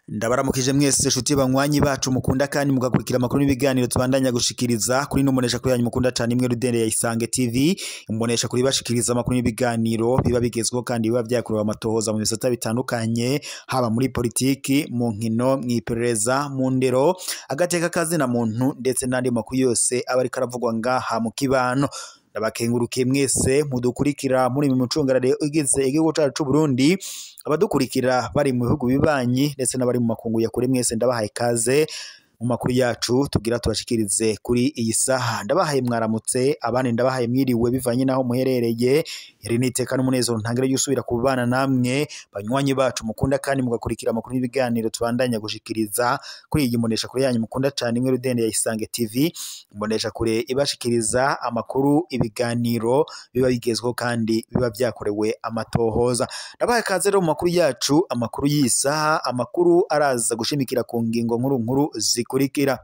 Ndabaramukije mwese shuti banywanyi bacu mukunda kandi mugakurikira amakuru n'ibiganiro tubandanya gushikiriza kuri n'umunesha kuri yanyu mukunda cyane imwe rudende ya Isange TV. Imbonesha kuri bashikiriza amakuru n'ibiganiro biba bigezweho kandi biba byakorewe amatohoza mu bisata bitandukanye, haba muri politiki, mu nkino, mw'iperereza, mu ndero, agateka kazina muntu ndetse n'andi makuru yose aba ariko aravugwa ngaha mu kibano. Ndabakengurukiye mwese mudukurikira muri mu mucungarare igize igihugu cyacu c'u Burundi, abadukurikira bari mu bihugu bibanyi ndetse n'abari mu makungu ya kure, mwese ndabahaye kaze mu makuru yacu tugira tubashikirize kuri iyi saha. Ndabahaye mwaramutse, abandi ndabahaye mwiriwe bivanye naho muherereye. Yari niteka n'umunezero ntangire yusubira kubana namwe banywanyi bacu mukunda kandi mugakurikira amakuru n'ibiganiro tubandanya gushikiriza kuri iyi mbonesha kure yanyu mukunda cyane imwe rudende ya Isange TV. Imbonesha kure ibashikiriza amakuru, ibiganiro biba bigezweho kandi biba byakorewe amatohoza. Ndabahaye kaze rero mu makuru yacu, amakuru y'isaha, amakuru araza gushimikira ku ngingo nkuru nkuru zikurikira.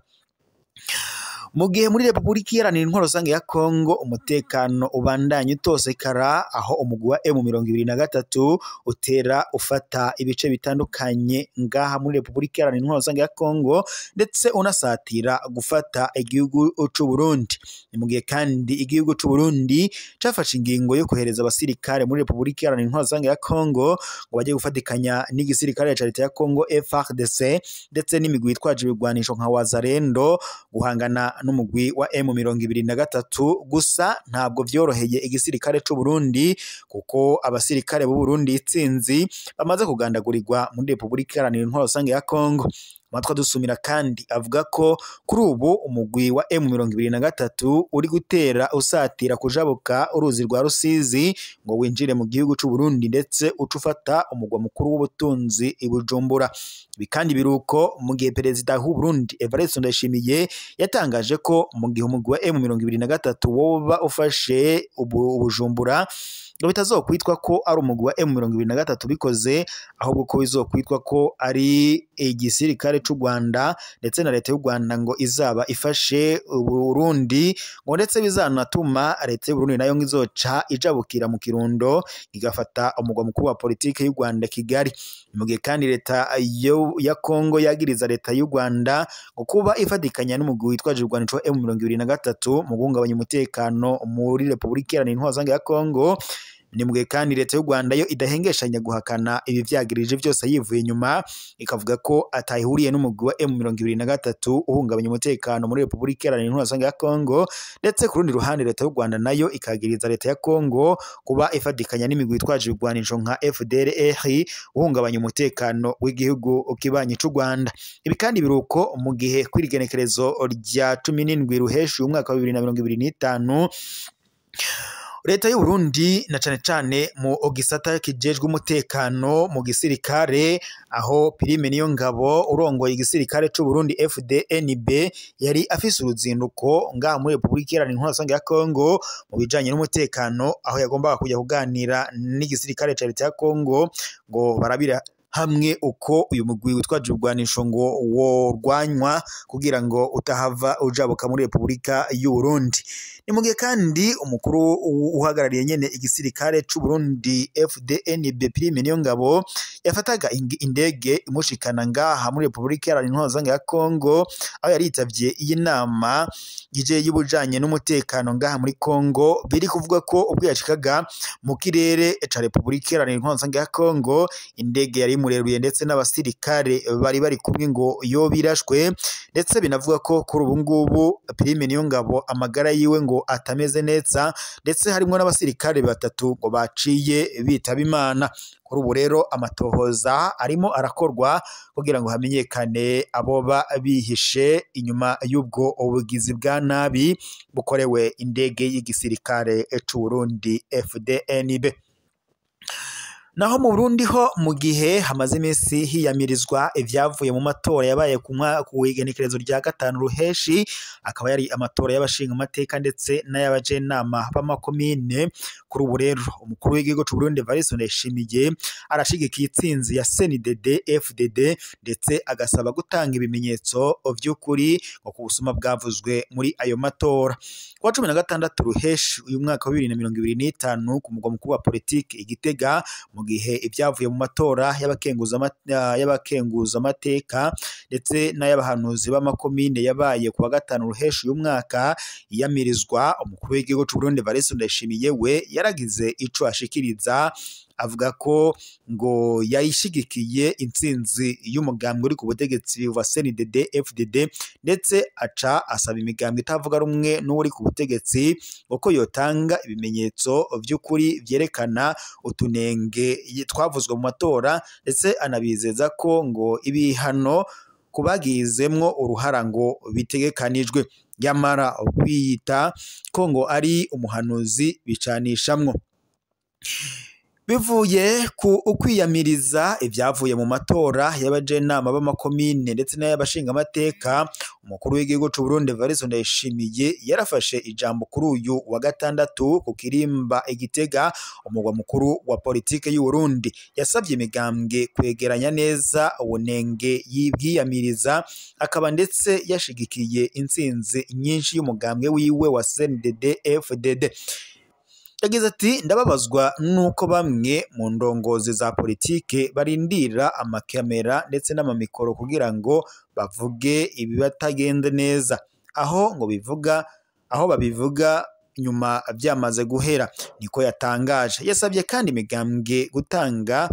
Mu gihe muri Republika Iharanira Intwaro Rusange ya Kongo umutekano ubandanya utosekara, aho umugwi wa M23 utera ufata ibice bitandukanye ngaha muri Republika Iharanira Intwaro Rusange ya Kongo, ndetse unasatira gufata igihugu c'u Burundi. Ni mu gihe kandi igihugu c'u Burundi cafashe ingingo yo kohereza abasirikare muri Republika Iharanira Intwaro Rusange ya Kongo ngo baje gufatikanya n'igisirikare ca leta ya Kongo FARDC ndetse n'imigwi yitwaje ibigwanisho nka Wazalendo guhangana n'umugwi wa M23. Gusa ntabwo vyoroheye igisirikare c'u Burundi, kuko abasirikare b'u Burundi itsinzi bamaze kugandagurirwa muri Republika Iharanira Intwaro Rusange ya Kongo. Amatwi adusumira kandi avuga ko kuri ubu umugwi wa M23 uri gutera usatira kujabuka uruzi rwa Rusizi ngo winjire mu gihugu c'u Burundi ndetse uca ufata umugwa mukuru w'ubutunzi i Bujumbura. Ibi kandi biruko mu gihe perezida w'u Burundi Evariste Ndayishimiye yatangaje ko mu gihe umugwi wa M23 woba ufashe Bujumbura ngo bitazokwitwa ko ari umugwi wa M23 bikoze, ahubwo ko bizokwitwa ko ari igisirikare c'u Rwanda ndetse na leta y'u Rwanda ngo izaba ifashe Burundi, ngo ndetse bizanatuma leta y'u Burundi nayo ngizoca ijabukira mu Kirundo igafata umugwa mukuru wa politike y'u Rwanda Kigali. Mu gihe kandi leta ya Kongo yagiriza leta y'u Rwanda ngo kuba ifatikanya n'umugwi witwaje urwanisho wa M23 mu guhungabanya umutekano muri Republika Iharanira Intwaro Rusange ya Kongo. Ni mu gihe kandi leta y'u Rwanda yo idahengeshanya guhakana ibi vyagirije vyose yivuye inyuma, ikavuga ko atahihuriye n'umugwi wa M23 uhungabanya umutekano muri Republika Iharanira Intwaro Rusange ya Kongo. Ndetse ku rundi ruhande leta y'u Rwanda nayo ikagiriza leta ya Kongo kuba ifatikanya n'imigwi yitwaje ibigwanisho nka FDLR uhungabanya umutekano w'igihugu kibanyi c'u Rwanda. Ibi kandi biruko mu gihe kwirigenekerezo rya 17 Ruheshi umwaka wa 2025 leta y'u Burundi na cane cane mu gisata kijejwe umutekano mu gisirikare, aho Prime Niyongabo urongoye igisirikare c'u Burundi FDNB yari afise uruzinduko ngaha muri Republika Iharanira Intwaro Rusange ya Kongo mu bijanye n'umutekano, aho yagombaga kujya kuganira n'igisirikare ca leta ya Kongo ngo barabira hamwe uko uyu mugwi witwaje urwanisho ngo worwanywa kugira ngo utahava ujabuka muri Republika y'u Burundi. Ni mu gihe kandi umukuru uhagarariye nyene igisirikare c'u Burundi FDNB Prime Niyongabo yafataga indege imushikana ngaha muri Republika Iharanira Intwaro Rusange ya Kongo, aho yari yitavye iyi nama ije y'ubujanye n'umutekano ngaha muri Kongo. Biri kuvuga ko ubwo yashikaga mu kirere ca Republika Iharanira Intwaro Rusange ya Kongo, indege yari imureruye ndetse n'abasirikare bari bari kumwe ngo yo birashwe, ndetse binavuga ko kuri ubu ngubu Prime Niyongabo amagara yiwe ngo atameze neza, ndetse harimo n'abasirikare batatu ngo baciye bitaba Imana. Kuri ubu rero amatohoza arimo arakorwa kugira ngo hamenyekane aboba bihishe inyuma y'ubwo ubugizi bwa nabi bukorewe indege y'igisirikare c'u Burundi FDNB. Naho mu Burundi ho, mu gihe hamaze iminsi hiyamirizwa ivyavuye mu matora yabaye ku igenekerezo rya 5 Ruheshi, akaba yari amatora y'abashinga amateka ndetse n'ay'abajenama b'amakomine. Kuri ubu rero umukuru w'igihugu c'u Burundi Evariste Ndayishimiye arashigikiye itsinzi ya CNDD FDD, ndetse agasaba gutanga ibimenyetso vy'ukuri ngo ku busuma bwavuzwe muri ayo matora. Kuwa 16 Ruheshi uyu mwaka wa 2025 ku mugwa mukuru wa politike Igitega, mu gihe ibyavuye mu matora y'abakenguza amateka ndetse n'ay'abahanuzi b'amakomine yabaye kuwa 5 Ruheshi uyu mwaka yamirizwa, umukuru w'igihugu c'u Burundi Evariste Ndayishimiye we yaragize ico ashikiriza, avuga ko ngo yayishigikiye intsinzi y'umugambwe uri ku butegetsi wa CNDD FDD, ndetse aca asaba imigambwe itavuga rumwe n'uri ku butegetsi uko yotanga ibimenyetso vy'ukuri vyerekana utunenge twavuzwe mu matora, ndetse anabizeza ko ngo ibihano kubagizemwo uruhara ngo bitegekanijwe. Yamara kwiyita ko ngo ari umuhanuzi bicanishamwo. Bivuye ku ukwiyamiriza ibyavuye mu matora y'abajenama b'amakomine ndetse n'ay'abashinga amateka, umukuru w'igihugu c'u Burundi Evariste Ndayishimiye yarafashe ijambo kuri uyu wa gatandatu ku Kirimba Igitega, umugwa mukuru wa politike y'u Burundi. Yasabye imigambwe kwegeranya neza ubunenge y'ibwiyamiriza, akaba ndetse yashigikiye intsinzi nyinshi y'umugambwe wiwe wa CNDD FDD. Yagize ati: ndababazwa nuko bamwe mu ndongozi za politike barindira amakamera ndetse n'amamikoro kugira ngo bavuge ibibatagenda neza, aho ngo bivuga aho babivuga nyuma byamaze guhera, niko yatangaje. Yasabye kandi imigambwe gutanga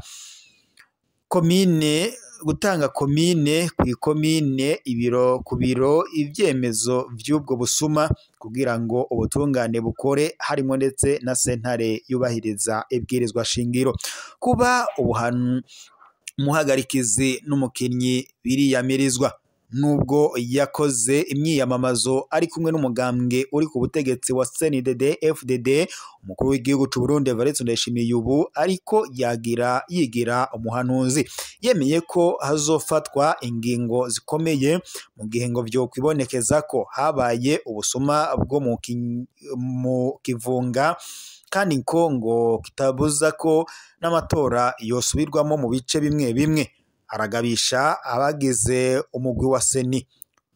komine ku ikomine, ibiro ku biro, ibyemezo vy'ubwo busuma kugira ngo ubutungane bukore, harimo ndetse na sentare yubahiriza ibwirizwa shingiro. Kuba umuhagarikizi n'umukinyi biriyamirizwa, nubwo yakoze imyiyamamazo ari kumwe n'umugambwe uri ku butegetsi wa CNDD FDD, umukuru w'igihugu c'u Burundi Evariste Ndayishimiye ubu ariko yigira umuhanuzi. Yemeye ko hazofatwa ingingo zikomeye mu gihe ngo vyokwibonekeza ko habaye ubusuma bwo mu kivunga, kandi ko ngo kitabuza ko n'amatora yosubirwamo mu bice bimwe bimwe. Aragabisha abagize umugwi wa Seni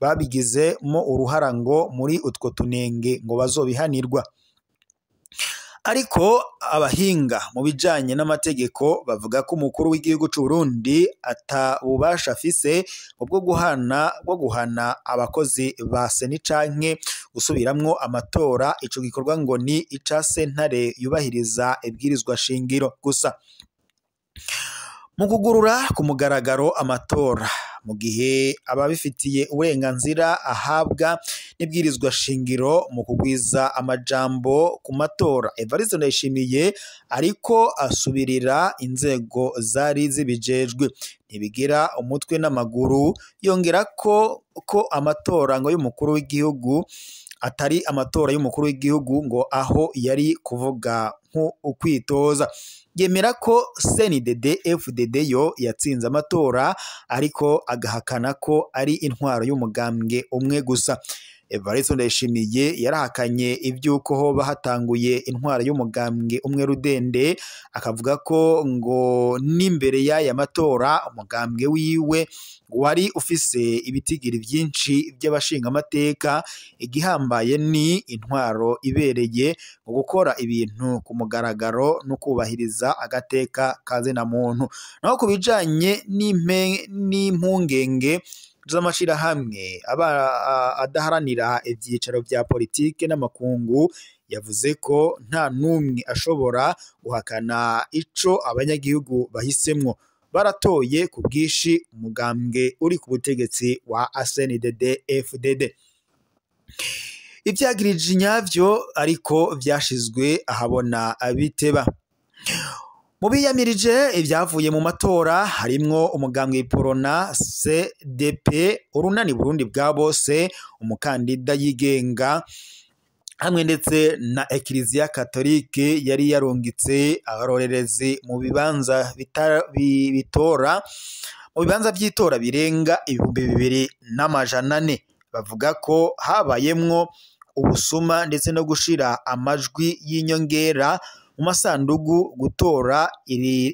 babigizemo uruhara ngo muri utwo tunenge ngo bazobihanirwa. Ariko abahinga mu bijanye n'amategeko bavuga ko umukuru w'igihugu c'u Burundi atabubasha afise bwo guhana abakozi ba Seni canke gusubiramwo amatora. Ico gikorwa ngo ni ica sentare yubahiriza ibwirizwa shingiro gusa. Mu kugurura ku mugaragaro amatora, mu gihe ababifitiye uburenganzira ahabwa n'ibwirizwa shingiro mu kugwiza amajambo ku matora, Evariste Ndayishimiye ariko asubirira inzego zari zibijejwe, ntibigira umutwe n'amaguru. Yongera ko amatora ngo y'umukuru w'igihugu atari amatora y'umukuru w'igihugu, ngo aho yari kuvuga ukwitoza. Yemera ko CNDD FDD yo yatsinze amatora, ariko agahakana ko ari intwaro y'umugambwe umwe gusa. Evariste Ndayishimiye yarahakanye ivy'uko hoba hatanguye intwaro y'umugambwe umwe rudende, akavuga ko ngo n'imbere y'aya matora umugambwe wiwe wari ufise ibitigiri vyinshi by'abashinga amateka. Igihambaye ni intwaro ibereye mu gukora ibintu ku mugaragaro no kubahiriza agateka kazina muntu. Naho ku bijanye n'impungenge z'amashirahamwe adaharanira ivyicaro vya politike n'amakungu, yavuze ko nta numwe ashobora guhakana ico abanyagihugu bahisemwo. Baratoye ku bwinshi umugambwe uri ku butegetsi wa CNDD FDD. Ivyagirije nyavyo ariko vyashizwe ahabona abiteba. Mu biyamirije ibyavuye mu matora harimwo umugambwe Porona CDP, urunani Burundi bwa bose, umukandida yigenga hamwe ndetse na Ekiriziya Katolike yari yarungitse abarorerezi mu bibanza bitora mu bibanza by'itora birenga 2400. Bavuga ko habayemwo ubusuma ndetse no gushira amajwi y'inyongera mu masandugu, gutora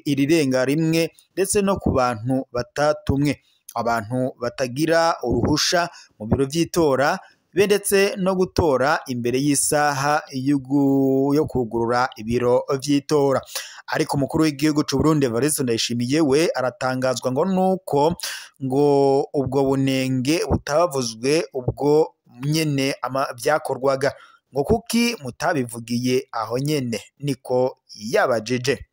irirenga rimwe ndetse no ku bantu batatumwe, abantu batagira uruhusha mu biro by'itora be, ndetse no gutora imbere y'isaha yo kugurura ibiro vy'itora. Ariko umukuru w'igihugu c'u Burundi Evariste Ndayishimiye we aratangazwa ngo nuko ngo ubwo bunenge butabavuzwe ubwo nyene vyakorwaga, ngo kuki mutabivugiye aho nyene, niko yabajije.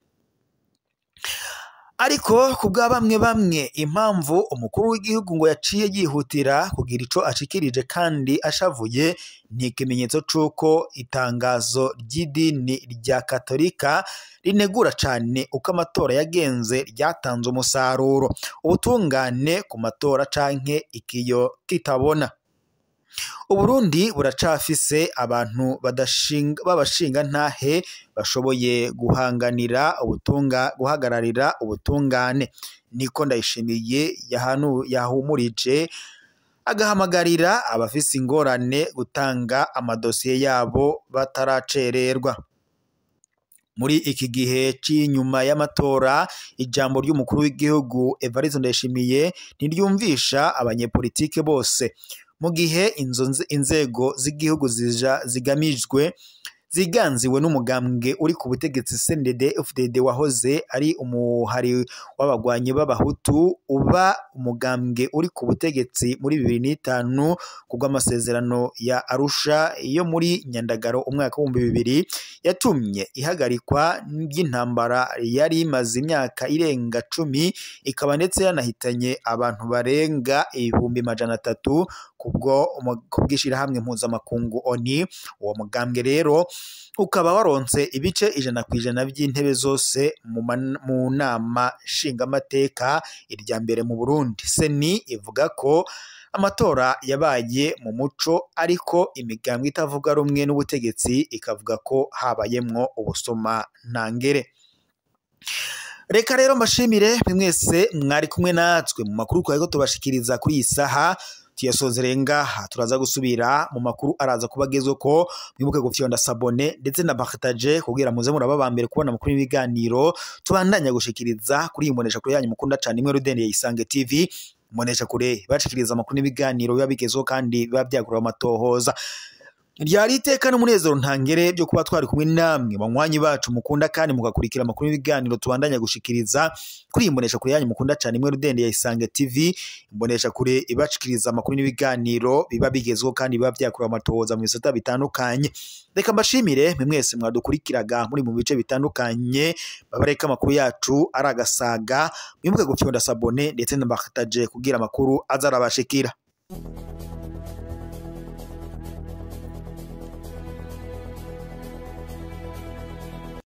Ariko kubwa bamwe bamwe impamvu umukuru w'igihugu ngo yaciye yihutira kugira ico ashikirije kandi ashavuye ni ikimenyetso c'uko itangazo ry'idini rya Katolika rinegura cane uko amatora yagenze ryatanze umusaruro, ubutungane ku matora canke ikiyo kitabona. Uburundi buracafise abantu b'abashinga ntahe bashoboye guhanganira guhagararira ubutungane, niko Ndayishimiye yahumurije, agahamagarira abafise ingorane gutanga amadosiye yabo bataracererwa. Muri iki gihe c'inyuma y'amatora, ijambo ry'umukuru w'igihugu Evariste Ndayishimiye ntiryumvisha abanyepolitike bose, mu gihe inzego z'igihugu zigamijwe ziganziwe n'umugambwe uri ku butegetsi CNDD-FDD wahoze ari umuhari w'abagwanyi b'abahutu, uba umugambwe uri ku butegetsi muri 2005 kubw'amasezerano ya Arusha yo muri Nyandagaro umwaka 2000 yatumye ihagarikwa ry'intambara yari imaze imyaka irenga 10, ikaba ndetse yanahitanye abantu barenga 300,000 kubw'ishirahamwe mpuzamakungu ONU. Uwo mugambwe rero ukaba waronse ibice 100% by'intebe zose mu nama nshingamateka irya mbere mu Burundi. Seni ivuga ko amatora yabaye mu muco, ariko imigambwe itavuga rumwe n'ubutegetsi ikavuga ko habayemwo ubusuma ntangere. Reka rero mbashimire mwese mwari kumwe natwe mu makuru twariko tubashikiriza kuri iyi saha. Tuyasozereye ngaha, turaza gusubira mu makuru araza kubagezwe ko mwibuke gufyonda sabone ndetse na partage kugira muze muraba ba mbere kubona amakuru y'ibiganiro tubandanya gushikiriza kuri iyi mbonesha kure yanyu mukunda cane imwe rudende ya Isange TV. Mbonesha kure bashikiriza amakuru n'ibiganiro biba bigezweho kandi biba byakorewe amatohoza. Ryari iteka n'umunezero ntangere byo kuba twari kumwe namwe banywanyi bacu mukunda kandi mugakurikira amakuru y'ibiganiro tubandanya gushikiriza kuri imbonesha kure yanyu mukunda cane imwe rudende ya Isange TV. Imbonesha kure ibashikiriza amakuru n'ibiganiro biba bigezweho kandi biba byakorewe amatohoza mu bisata bitandukanye. Reka mbashimire mwe mwese mwadukurikiraga muri mu bice bitandukanye, babareka amakuru yacu aragasaga. Mwibuke gufyonda sabone ndetse na partage kugira amakuru azarabashikira.